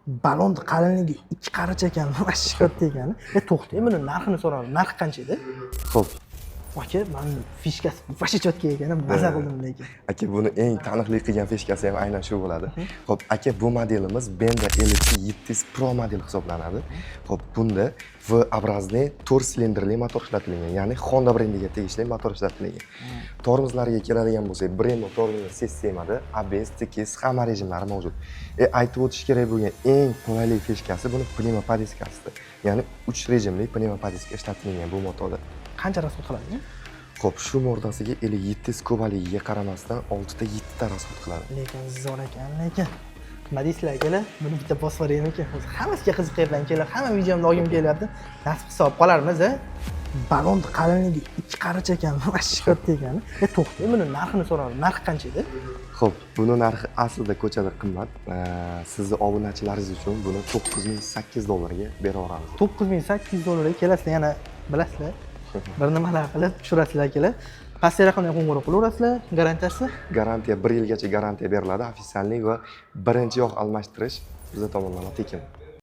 Balon qalinligi 2 qarich ekan, вообще katta ekan. E, to'xtang, buni narxini so'radim. Narxi qancha edi? Xo'p, Aka, mana фишка si вообще четкий ekan, maza qildim lekin. Aka, buni eng taniqli qilgan фишка si ham aynan shu bo'ladi. Xo'p, aka, bu modelimiz Benda LC 700 Pro model hisoblanadi. Xo'p, bunda V-образный 4 silindrli motor ishlatilgan, ya'ni Honda brendiga tegishli motor ishlatilgan. Tormozlariga keladigan bo'lsak, Brembo tormoz sistemada ABS, TKS hamma rejimlari mavjud. Aytib o'tish kerak bo'lgan eng qulaylik фишка si buni пневмоподвеска sida. Ya'ni 3 rejimli пневмоподвеска ishlatilgan bu motorda. Qancha расход qiladi? Xo'p, shu mordasiga 57 kubaligiga qaramasdan 6 ta 7 ta расход qiladi. Lekin zo'r ekan, lekin. Nima deysizlar, akalar? Buni bitta bosib yuboraymikin? O'zi hammasiga qiziqyapman, akalar. Hamma videomda olgim kelyapti. Nasib qilsa olib qolarmiz, a? Balon qalinligi 2 qarich ekan, вообще katta ekan. E, to'xtang, buni narxini so'radim. Narxi qancha edi? Xo'p, buni narxi aslida ko'chada qimmat. Sizni obunachilaringiz uchun buni 9800 dollarga bera olamiz. 9800 dollarga kelasizlar, yana bilasizlar. Bir nimalar qilib tushirasizlar, akalar. Pastki raqamga qo'ng'iroq qilaverasizlar, garantiyasi? Garantiya 1 yilgacha garantiya beriladi, официальный va birinchi yog' almashtirish biza tomonidan tekin.